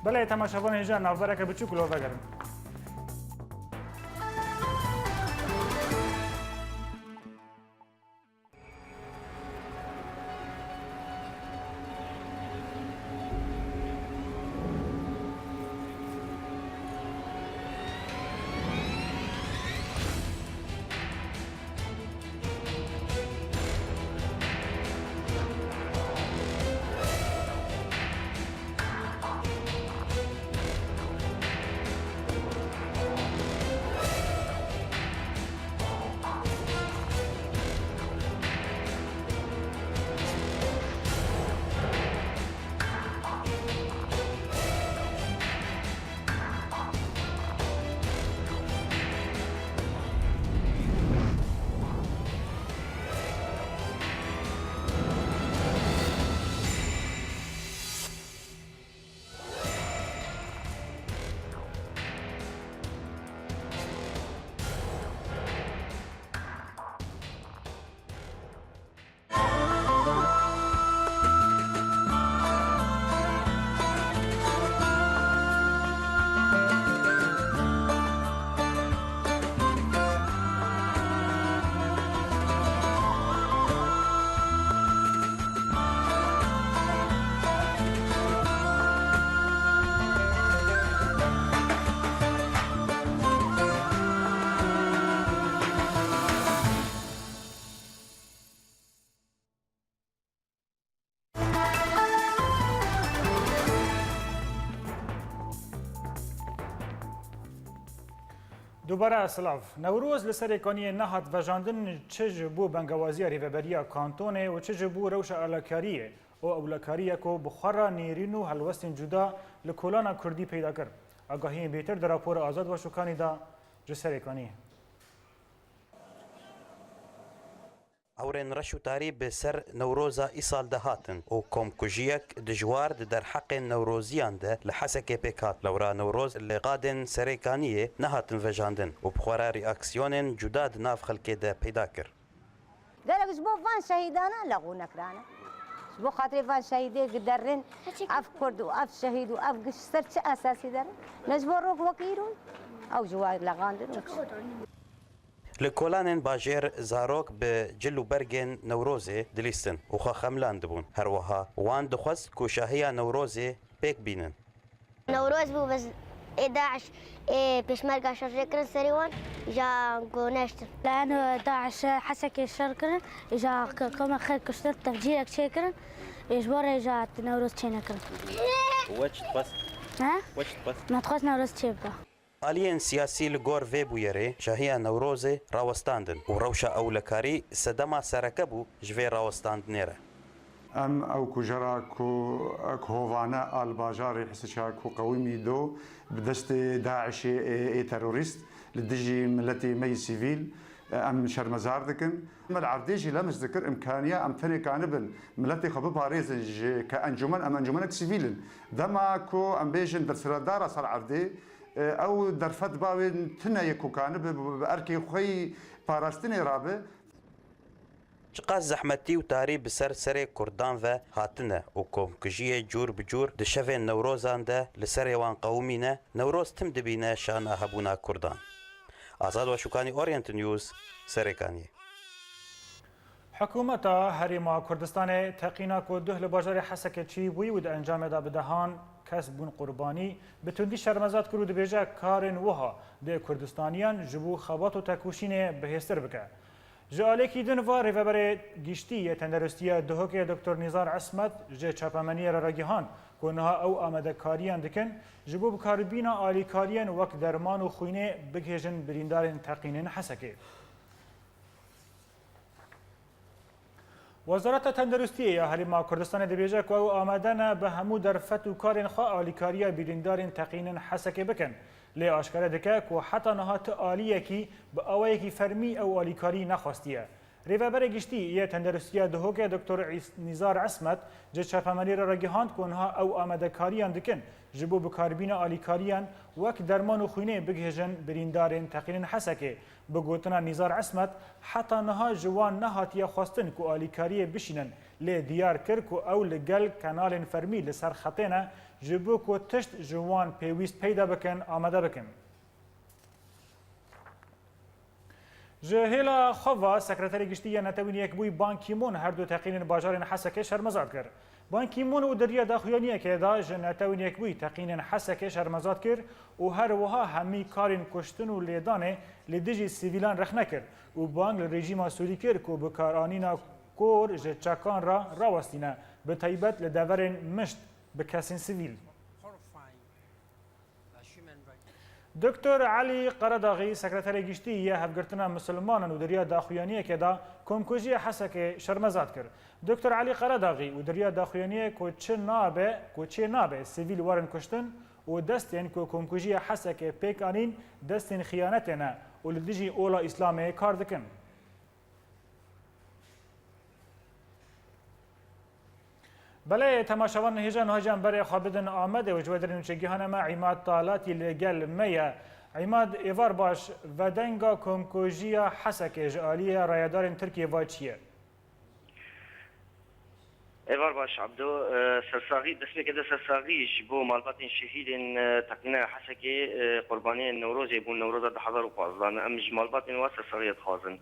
Belê, temaşevanên hêja, navbereke biçûk li we vegerin. Para silav. Newroz li Serêkaniyê nehat vejandin, çi ji bo bengewaziya rêveberiya kantonê û çi ji bo rewşa ewlekariyê. O ewlekariyek ku bi xwe re nêrîn û helwestên cuda li kolana kurdî peyda kir. Agahiyên bêtir di rapora Azad Başûkanî de ji Serêkaniyê. Ewrên reş û tarî bi ser Newroza îsal de hatin û komkujiyek dijwar di derheqên Newroziyan de li Hesekê pêk hat. Lewra Newroz li qadên Serêkaniyê nehatin vejandin û bi xwe re reaksiyonên cuda di nav xelkê de peyda kir. Gerek ji bo van şehîdana lexûne kirane. Ji bo xatirê van şehîdê giderin ev kurd û ev şehîd û ev giş ser çi esasî derin? Ne ji bo rok wek îro ew ji wa lexandin û çi? Li kolanên bajêr zarok bi cil û bergên Newrozê dilîstin û xwe xemlan dibûn. Her wiha wan dixwest ku şahiya Newrozê pêk bînin. Newroz bû, bes ê DAIŞ ê pêşmerga şerjê kirin serê wan, îja ku neştin. Layan DAIŞ Hesekê şer kirin, îja koma xelk kuştin, tefcîrek çêkirin, ê ji bo re îja Newroz çênekirin. We çi dixwest? He? We çi dixwest? Me dixwest Newroz çêbibe. Aliyên siyasî li gor vê bûyerê şahiya Newrozê rawestandin û rewşa ewlekarî sedema sereke bû ji vê rawestandinê re. Em ew kujera ku ek hovane a li bajarê Hisiça ku qewimî do bi destê DAIŞê ê, ê terorîst li dijî miletê me yî sivîl, em şermezar dikin. Me li erdê jî lemis dikir, imkaniya em tenê kanibin miletê xwe biparêzin ji ke encûmen, em encûmenek sivîl in. Dema ku em bêjin bersiladara ser erdê, ew derfet ba wê tune ye ku kanibe bi, bi erkê xwe yî parastinê rabe. Çiqas zehmetî û tarî bi ser serê kurdan ve hatine û komkujiyê cûr bi cûr di şevên Newrozan de li serê wan qewimîne, Newroz tim dibîne şana hebûna kurdan. Azad Weşûkanî, Orient News, Serêkaniyê. Hikûmeta Herêma Kurdistanê teqîna ku duh li bajarê Hesekê çêbûyî û di encamê de bi dehan kes bûn qurbanî, bi tundî şermezar kir û dibêje karên wiha dê Kurdistaniyan ji bo xebat û tekoşînê bihêztir bike. Ji aliyekî din ve Rêveberê Giştî yê Tenderustiya Duhokê Doktor Nîzar Ismet ji çapemeniyê re ragihand ku niha ew amadekariyan dikin ji bo bikarbîna alîkariyên wek derman û xwînê bigihêjin birîndarên teqînên Hesekê. Wezareta Tenderustiyê ya Herêma Kurdistanê dibêje ku ew amade ne bi hemû derfet û karên xwe alîkariya birîndarên teqînên Hesekê bikin. Lê aşkere dike ku heta niha ti aliyekî bi awayekî fermî ew alîkarî nexwestiye. Rêveberê Giştî yê Tenderustiya Duhokê Doktor Nîzar Ismet ji çapemenî re ragihand ku niha ew amadekariyan dikin ji bo bikarbîna alîkariyan wek derman û xwînê bigihêjin birîndarên teqînên Hesekê. Bi gotina Nîzar Ismet, heta niha ji wan nehatiye xwestin ku alîkariyê bişînin, lê diyar kir ku ew li gel kanalên fermî li ser xetê ne ji bo ku tişt ji wan pêwîst peyda bikin, amade bikin. Ji hêla xwe ve Sekreterê Giştî yê Netewên Yekbûyî Ban Ki-moon her du teqînên bajarên Hesekê şermezar kir. Ban Ki-moon û di riya daxuyaniyekê de ji Netewên Yekbûyî teqînên Hesekê şermezar kir û her wiha hemî karên kuştin û lêdanê li dijî sivîlan rexne kir û bang li rejîma Sûrî kir ku bikaranîna kor ji çekan re rawestîne, bi taybet li deverên mişt bi kesên sivîl. Doktor Elî Qeredaxî, Sekreterê Giştî yê Hevgirtina Misilmanan û di riya daxuyaniyekê de komkujiya Hesekê şermezar kir. Doktor Elî Qeredaxî û di riya daxuyaniyê ku çi nabe, ku çê nabe sivîl werin kuştin û destên ku komkujiya Hesekê pêk anîn destên xiyanetê ne û li dijî ola Îslamê kar dikin. Belê, temaşevan hêja niha jî em berê xwe bidin Amedê û ji we derê nûçegihana me Îmad Talatî li gel me ye. Îmad, êvar baş, vedenga komkujiya Hesekê ji aliyê rayedarên Tirkiyê ve çi ye? Êvar baş Abdo, e, sersaxî, destpêkê de sersaxî ji bo malbatên şehîdên, e, teqîna Hesekê, e, qurbaniyên Newrozê bûn, Newroza du hezar û pazdeh. Em ji malbatên wan sersaxiya dixwazin.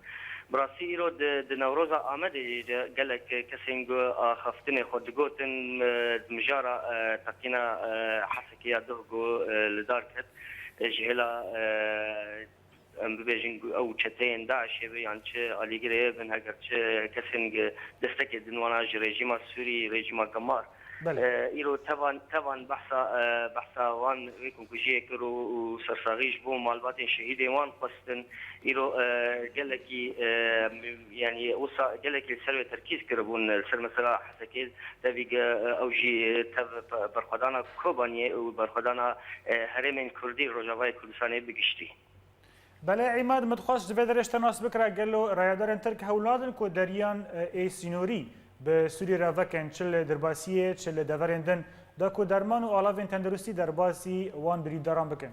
Bi rastî îro di, di Newroza Amedê de gelek kesên ku axaftinê xwe digotin, e, di mijara, e, teqîna, e, Hesekê ya duh ku, e, li dar ket, e, ji hêla, e, em bibêjin ku ew çeteyên DAIŞê be yan çi alîgirê bin, heger çi kesên ku destekê din wana ji rejîma Sûrî, rejîma gemar, Belê. E, îro tevan, tevan behsa, e, behsa wan vê komkujiyê kir û, û sersaxî ji bo malbatên şehîdên wan xwestin. Îro, e, gelekî, e, m-, yanî wisa gelekî li ser wê terkîz kiribûn, li ser mesela Hesekê, tevî ge, e, ew jî tev pe-, berxwedana Kobaniyê û berxwedana, e, herêmên Kurdî Rojavayê Kurdistanê bi giştî. Belê Îmad, min dixwest ji vê derê ji te nas bikira, gelo rayedarên Tirk hewl nadin ku deriyan, e, ê sînorî bi Sûriyê re vekin, çi li Dirbasiyê, çi li deverên din, da ku derman û alavên tenduristî derbasî wan birîndaran bikin?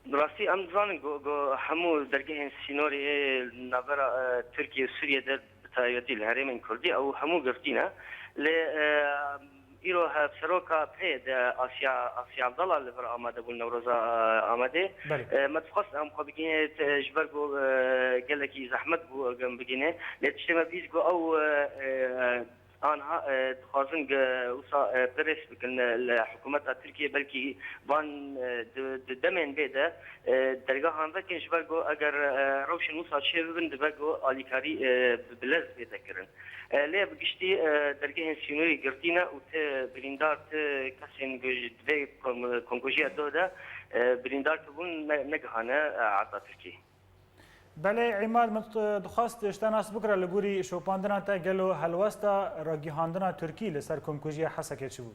Bi rastî em dizanin ku, ku hemû dergehên sînorî ê navbera, e, Tirkiye û Sûriye de, bi taybetî li herêmên Kurdî, ew hemû girtî ne. Lê, e, îro hevseroka pê de Asya, Asya Abdallah li vir amade bû Newroza, e, Amedê. Belê. E, me dixwest em xwe bigihîne, e, ji ber ku, e, gelekî zehmet bû, e, em bigihîne. Lê tiştê me bihîst ku ew, e, e, anha, e, dixwazin ge wisa, e, bi rêz bikin, e, li hikûmeta Tirkiyê, belkî van, e, di, di demên bê de, e, dergehan vekin, ji ber ku eger, e, rewşên wisa çêbibin, dibe ku alîkarî, e, bi, bi lez bête kirin. E, lê bi giştî, e, dergehên sînorî girtî ne û ti birîndar, ti kesên ku ji vê kom-, komkujiya doh de, e, birîndar kiribûn, ne, negihane, e, erda Tirkiyê. Belê, Îmad, min, e, dixwest ji te nas bikira li gorî şopandina te, gelo helwesta ragihandina Tirkî li ser komkujiya Hesekê çi bû?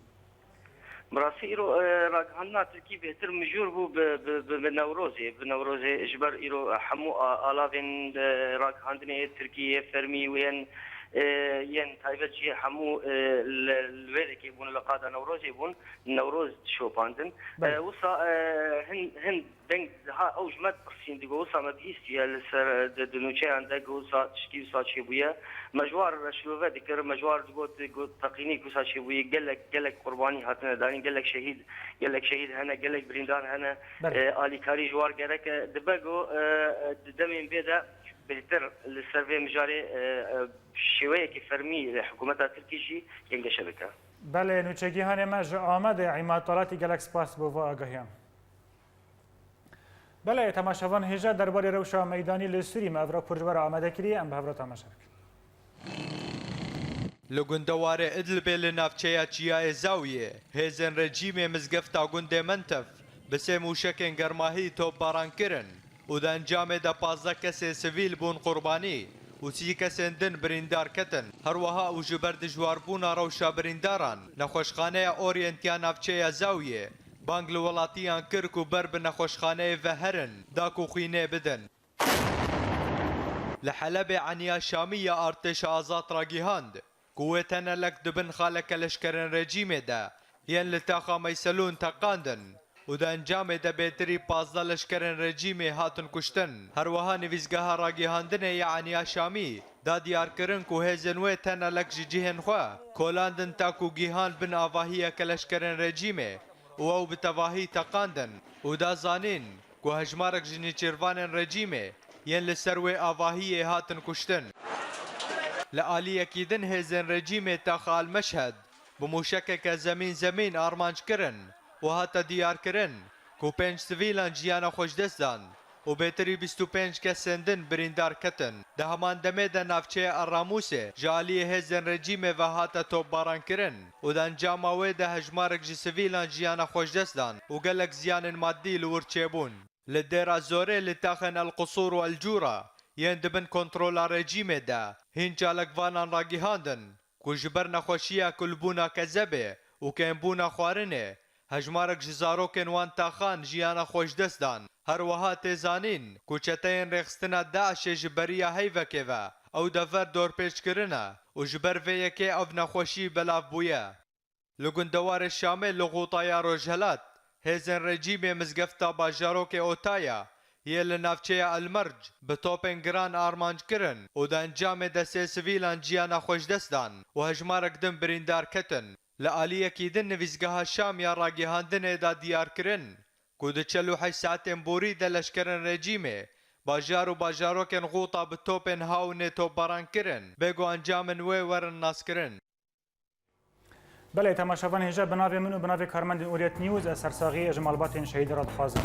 Bi rastî îro, e, ragihandina Tirkî bêhtir mijûl bû bi, bi, bi, bi Newrozê. Bi Newrozê ji ber îro hemû a-, alavên, e, ragihandinê Tirkî yê fermî û yên, e, yên taybet jî hemû, e, li, li wê derê bûn, li qada Newrozê bûn. Newroz dişopandin. Belê. E, wisa, e, hin, hin deng ha ew ji me dipirsîn, digo wisa me bihîstiye li ser, e, di, di nûçeyan de, go wisa tiştî wisa çêbûye. Me ji wan re şilove dikir, me ji wan re digot, got teqînî wisa çêbûye, gelek, gelek qurbanî hatine danîn, gelek şehîd, gelek şehîd hene, gelek birîndar hene. Belê. E, alîkarî ji wan gerek e. Dibe go, e, e, di demên bê de bêhtir li ser vê mijarê, e, e, şêweyekî fermî, e, hikûmeta Tirkî jî gengeşe bike. Belê, nûçegîhanê me ji Amedê, Îmad Talatî, gelek spas bo va agahiyan. Belê, temaşevan hêja derbarê rewşa meydanî li Sûrî me ev rapor ji we re amade kiriye, em bi hev re temaşe bikin. Li gundewarê Idlibê li navçeya Çiyayê Zawiyê, hêzên rejîmê mizgefta gundê Mentef bi sê mûşekên germahî topbaran kirin û di encamê de pazdeh kesê sivîl bûn qurbanî û sî kesên din birîndar ketin. Her wiha û ji ber dijwarbûna rewşa birîndaran, nexweşxaneya Orient ya navçeya Zawiyê bang li welatiyan kir ku ber bi nexweşxaneyê ve herin, da ku xwînê bidin. Li Helebê Eniya Şamî ya Artêşa Azad ragihand ku wê tenelek di bin xaleke leşkerên rejîmê de yên li taxa Meyselûn teqandin û di encamê de bêtirî pazdeh leşkerên rejîmê hatin kuştin. Her wiha nivîsgeha ragihandinê ya Eniya Şamî da diyarkirin ku hêzên wê tenelek ji cihên xwe kolandin ta ku gihan bin avahiyeke leşkerên rejîmê û ew bi tevahî teqandin û da zanîn ku hejmarek ji nêçîrvanên rejîmê yên li ser wê avahiyê hatin kuştin. Li aliyekî din hêzên rejîmê taxa El Meşhed bi mûşekeke zemîn zemîn armanc kirin û hate diyarkirin ku pênc sivîlan jiyana xwe ji dest dan û bêtirî bîst û pênc kesên din birîndar ketin. Di heman demê de navçeya El Ramûsê ji aliyê hêzên rejîmê ve hate topbarankirin û di encama wê de hejmarek ji sivîlan jiyana xwe ji dest dan û gelek ziyanên madî li wir çêbûn. Li Dêra Zorê, li taxên El Qusûr û El Cûra yên di bin kontrola rejîmê de, hîn çalakvanan ragihandin ku ji ber nexweşiya kulbûna kezebê û kêmbûna xwarinê, hejmarek ji zarokên wan taxan jiyana xwe ji dest dan. Her wiha tê zanîn ku çeteyên rêxistina DAIŞê ji beriya heyvekê ve ew dever dorpêç kirine û ji ber vê yekê ev nexweşî belav bûye. Li gundewarê Şamê li Xûta ya Rojhelat, hêzên rejîmê mizgefta bajarokê Otaya yê li navçeya El Merc bi topên giran armanc kirin û di encamê de sê sivîlan ciyana xwe ji dest dan û hejmarek din birîndar ketin. Li aliyekî din nivîsgeha Şam ya ragihandinê da diyar kirin ku di çel û heşt saetên borî de leşkerên rejîmê bajar û bajarokên Xûta bi topên hawnê topbaran kirin, bê ku encamên wê werin naskirin. Belê, temaşevan hêja, bi navê min û bi navê karmendên Orient News ez sersaxiyê ji malbatên şehîdê re dixwazim.